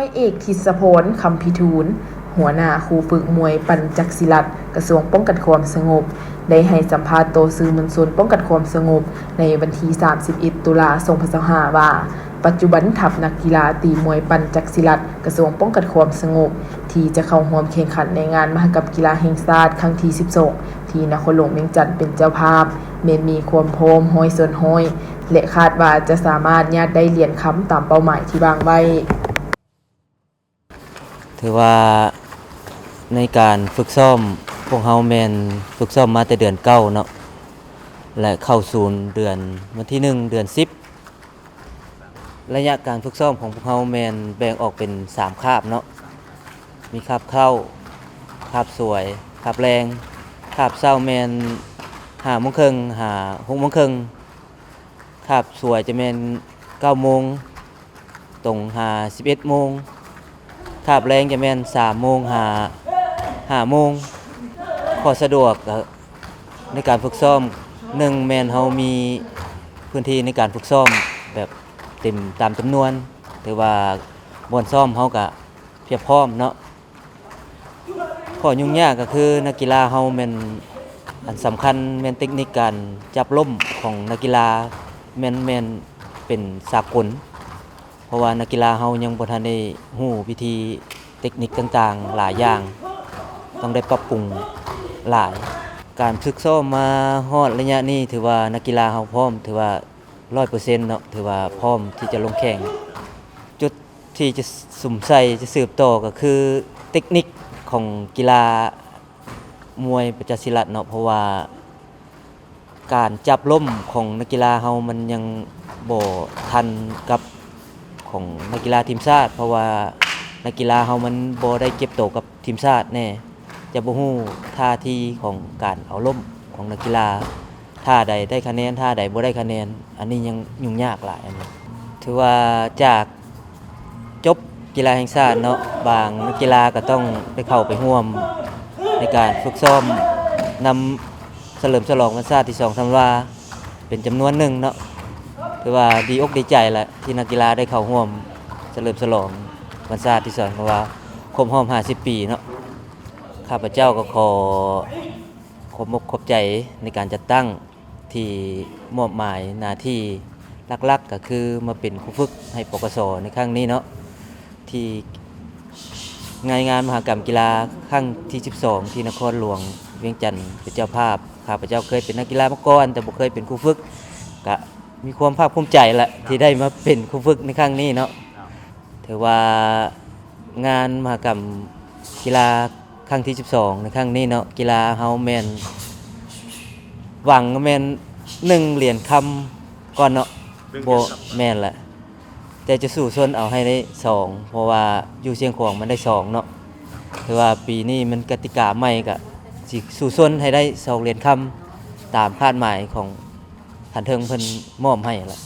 ນາຍເອກ ທິດສະພອນ ຄຳພິທູນ ຫົວໜ້າຄູຝຶກມວຍປັນຈັກສິລັດ ກະຊວງປ້ອງກັນຄວາມສະຫງົບ ໄດ້ໃຫ້ສຳພາດຕໍ່ສື່ມວນຊົນປ້ອງກັນຄວາມສະຫງົບ ໃນວັນທີສາມສິບເອັດ ຕຸລາ ສອງພັນຊາວຫ້າ ວ່າ ປັດຈຸບັນທັບນັກກິລາຕີມວຍປັນຈັກສິລັດ ກະຊວງປ້ອງກັນຄວາມສະຫງົບ ທີ່ຈະເຂົ້າຮ່ວມແຂ່ງຂັນໃນງານມະຫະກຳກິລາແຫ່ງຊາດຄັ້ງທີສິບສອງ ທີ່ນະຄອນຫຼວງວຽງຈັນເປັນເຈົ້າພາບ ແມ່ນມີຄວາມພ້ອມຮ້ອຍສ່ວນຮ້ອຍ ແລະ ຄາດວ່າຈະສາມາດຍາດໄດ້ຫຼຽນຄຳຕາມເປົ້າໝາຍທີ່ວາງໄວ້. ຖືວ່າໃນການຝຶກຊ້ອມ ພວກເຮົາແມ່ນຝຶກຊ້ອມມາແຕ່ເດືອນເກົ້າເນາະ ແລະ ເຂົ້າສູນເດືອນ ວັນທີໜຶ່ງ ເດືອນສິບ. ໄລຍະການຝຶກຊ້ອມຂອງພວກເຮົາແມ່ນແບ່ງອອກເປັນສາມຄາບເນາະ ມີຄາບເຊົ້າ, ຄາບສວຍ, ຄາບແລງ. ຄາບເຊົ້າແມ່ນຫ້າໂມງເຄິ່ງຫາຫົກໂມງເຄິ່ງ, ຄາບສວຍຈະແມ່ນເກົ້າໂມງຕົງຫາສິບເອັດໂມງ, ຄາບແລງຈະແມ່ນສາມໂມງຫາຫ້າໂມງ. ຂໍ້ສະດວກ ໃນການຝຶກຊ້ອມ ໜຶ່ງແມ່ນເຮົາມີພື້ນທີ່ໃນການຝຶກຊ້ອມແບບເຕັມຕາມຈຳນວນ ຖືວ່າບ່ອນຊ້ອມເຮົາກະພຽບພ້ອມເນາະ. ຂໍ້ຫຍຸ້ງຍາກກະຄືນັກກິລາເຮົາແມ່ນ ອັນສຳຄັນແມ່ນເຕັກນິກການຈັບລົ້ມຂອງນັກກິລາ ແມ່ນ ແມ່ນເປັນສາກົນ ເພາະວ່ານັກກິລາເຮົາຍັງບໍ່ທັນໄດ້ຮູ້ວິທີເຕັກນິກຕ່າງໆຫຼາຍຢ່າງ ຕ້ອງໄດ້ປັບປຸງຫຼາຍ. ການຝຶກຊ້ອມມາຮອດໄລຍະນີ້ ຖືວ່ານັກກິລາເຮົາພ້ອມ ຖືວ່າຮ້ອຍເປີເຊັນເນາະ ຖືວ່າພ້ອມທີ່ຈະລົງແຂ່ງ. ຈຸດທີ່ຈະສຸມໃສ່ຈະສືບຕໍ່ກະຄືເຕັກນິກຂອງກິລາມວຍປັນຈັກສິລັດເນາະ ເພາະວ່າ ການຈັບລົ້ມຂອງນັກກິລາເຮົາມັນຍັງບໍ່ທັນກັບຂອງນັກກິລາທີມຊາດ ເພາະວ່ານັກກິລາເຮົາມັນບໍ່ໄດ້ເກັບໂຕກັບທີມຊາດແນ່ ຈະບໍ່ຮູ້ທ່າທີຂອງການເອົາລົ້ມຂອງນັກກິລາ ທ່າໃດໄດ້ຄະແນນ ທ່າໃດບໍ່ໄດ້ຄະແນນ ອັນນີ້ຍັງຫຍຸ້ງຍາກຫຼາຍ. ອັນນີ້ຖືວ່າຈາກ ຈົບກິລາແຫ່ງຊາດເນາະ ບາງນັກກິລາກະຕ້ອງໄດ້ເຂົ້າໄປຮ່ວມໃນການຝຶກຊ້ອມນຳສະເຫຼີມສະຫຼອງວັນຊາດທີສອງທັນວາ ເປັນຈຳນວນໜຶ່ງເນາະ ຖືວ່າດີອົກດີໃຈລະ ທີ່ນັກກິລາໄດ້ເຂົ້າຮ່ວມສະເຫຼີມສະຫຼອງວັນຊາດທີສອງທັນວາ ຄົບຮອບຫ້າສິບປີເນາະ. ຂ້າພະເຈົ້າກະຂໍຂອບອົກຂອບໃຈໃນການຈັດຕັ້ງ ທີ່ມອບໝາຍໜ້າທີ່ຫຼັກໆ ກະຄືມາເປັນຄູຝຶກໃຫ້ ປກສ ໃນຄັ້ງນີ້ເນາະ ທີ່ໃນງານມະຫະກຳກິລາຄັ້ງທີສິບສອງ ທີ່ນະຄອນຫຼວງວຽງຈັນເປັນເຈົ້າພາບ. ຂ້າພະເຈົ້າເຄີຍເປັນນັກກິລາມາກ່ອນ ແຕ່ບໍ່ເຄີຍເປັນຄູຝຶກ ກະມີຄວາມພາກພູມໃຈລະ ທີ່ໄດ້ມາເປັນຄູຝຶກໃນຄັ້ງນີ້ເນາະ. ຖືວ່າງານມະຫະກຳກິລາຄັ້ງທີສິບສອງ ໃນຄັ້ງນີ້ເນາະ ກິລາເຮົາແມ່ນຫວັງແມ່ນໜຶ່ງຫຼຽນຄຳກ່ອນເນາະ ບໍ່ແມ່ນລະ ແຕ່ຈະສູ້ຊົນເອົາໃຫ້ໄດ້ສອງ ເພາະວ່າຢູ່ຊຽງຂວາງມັນໄດ້ສອງເນາະ. ຖືວ່າປີນີ້ມັນກະຕິກາໃໝ່ ກະຊິສູ້ຊົນໃຫ້ໄດ້ສອງຫຼຽນຄຳ ຕາມຄາດໝາຍຂອງຂັ້ນເທິງເພິ່ນມອບໃຫ້ລະ.